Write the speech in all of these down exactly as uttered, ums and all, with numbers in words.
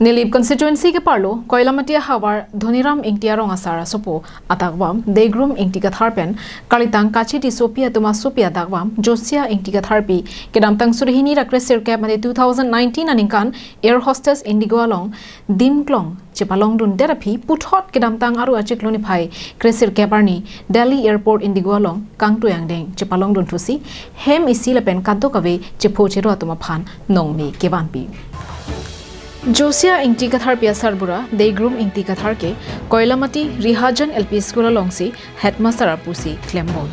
Nilip constituency keparlo Koilamati ahavar Dhoniram Ingti arong asar asopo adakvam Degrum Ingti Kathar pen kalitang Kache Tissopi atum asopi adakvam Josia Ingti Katharpi kedamtang suri hini ra kresirkep mate two thousand nineteen aningkan air hostess Indigo along dim klong chepalongdundet aphi puthot kedamtang Aru achiklo niphai kresirkep arni Delhi Airport Indigo along kangtui angdeng chepalongdunthusi hem isi lapen kadokave chepho chero atum aphan nongme kevanpi. Josia Ingti Katharpi asarbura Degrum Ingti Kathar ke Koilamati Rihajan L P School alongsi headmaster arpusi klembom.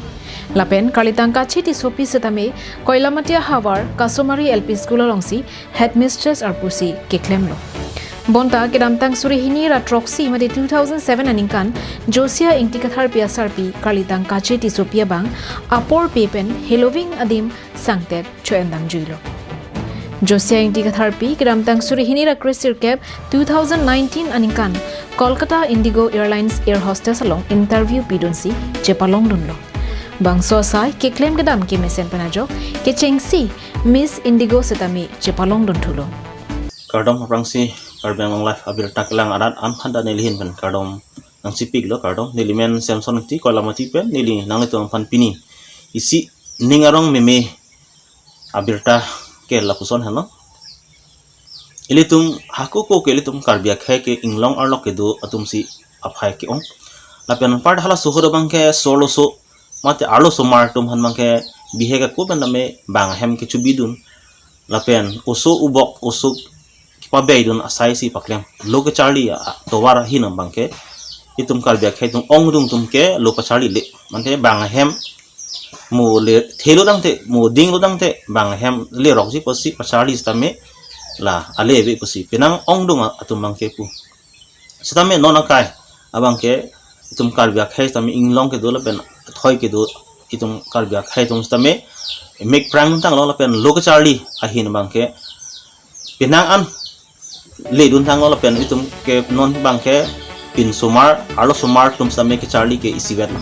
Lapen kalitang Kache Tissopi setame Koilamati ahavar Kasomari L P School alongsi headmistress arpusi keklemlo. Bonta kedamtang suri hini ra throksi mate two thousand seven aningkan Josia Ingti Katharpi asarpi kalitang Kache Tissopi abang apor pe pen heloving adim sangtep cho-endam juilo. Josia Ingti Katharpi kedamtang suri hini ra kresirkep two thousand nineteen aningkan Kolkata Indigo Airlines air hostess along interview pidunsi chepalongdunlo. Bangso asai keklem kedam kemesen pen ajok kechengsi Miss Indigo setame chepalongdunthulo. Kardom aphrangsi Karbi Anglong Live abirta kelang arat an phanta nelihin pen kardom nangchipiklo, kardom. Nelimen Samson Ingti, Koilamati pen, neli nanglitum aphan pini isi ning arong meme abirta ke lapuson henlo. Ilitum hako ko ke ilitum Karbi akhei ke inglong arlo kedo atumsi aphai ke-ong. Lapen apart halaso ahut abangke so-arloso mate arlosomar atum aphan abangke bihek ako pen tame bang ahem kechobidun. Lapen oso ubok oso kepabeidun asaisi paklem. Lo kecharli atovar ahin abangke itum Karbi akhei atum ongdung atum ke lo pacharlile. Mate bang ahem mo le thelo tangte, mo dinglo tangte bang ahem lerokji pusi pacharli setame la ale ave pusi penang ongdung atum abangke pu. Setame non akai abangke itum Karbi akhei setame inglong kedo lapen athoi kedo itum Karbi akhei atum setame mek prang tanglo lapen lo kecharli ahin abangke penang an ledun tanglo lapen itum ke non abangke pinsomar arlosomar atum setame kecharli ke isivetlo.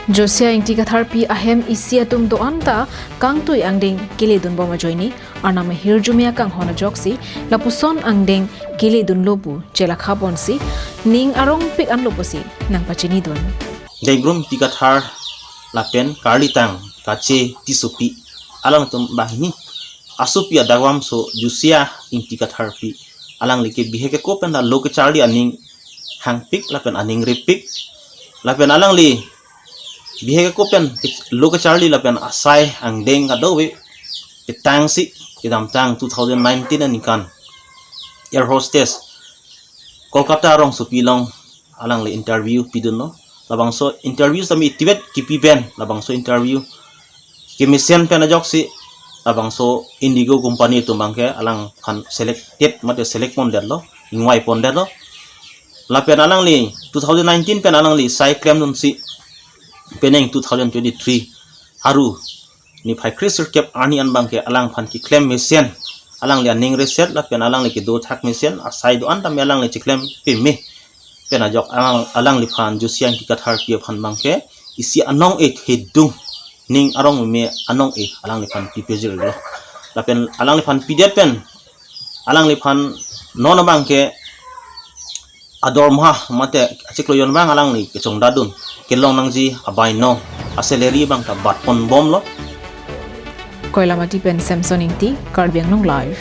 Josia Ingti Katharpi ahem isi atum do-an ta kangtui angdeng keledunbom ajoine Arnam ahirjume akanghon ajoksi lapuson angdeng keledunlo pu chelakhaponsi ning arongpik anlo pusi nangpachinidun. Degrum Ingti Kathar lapen karlitang Kache Tissopi alangtum banghini asopi adakvamso Josia Ingti Katharpi alangli ke bihek ako pen ta lo kecharli aning hangpik lapen aning repik lapen alangli bihek ako pen lo kecharli lapen asai angdeng kadokave ketangsi kedamtang two thousand nineteen aningkan air hostess Kolkata arongsopi along alangli interview pidunlo. Labangso interview setame itivet kipi pen labangso interview kemesen pen ajoksi labangso Indigo company atum abangke alangphan selected mate select pondetlo, ingvai pondetlo. Lapen alangli two thousand nineteen pen alangli sai klemdunsi penang two thousand twenty-three Aru niphai kresirkep arni an abangke alangphan keklem mesen, alangli aning reset lapen alangli kedo thak mesen asai do-an tame alangli cheklem peme pen ajok alang, alangliphan Josia Ingti Katharpi aphan abangke isi anong-e thedung ning arong meme anong-e alangliphan pipejirlo. Lapen alangliphan pidet pen alangliphan non abangke adormaha mate achiklo jon abang alangli kechongdadun kelong nangji abaino asalary abang ta batponbomlo. Koilamati pen Samson Ingti, Karbi Anglong Live.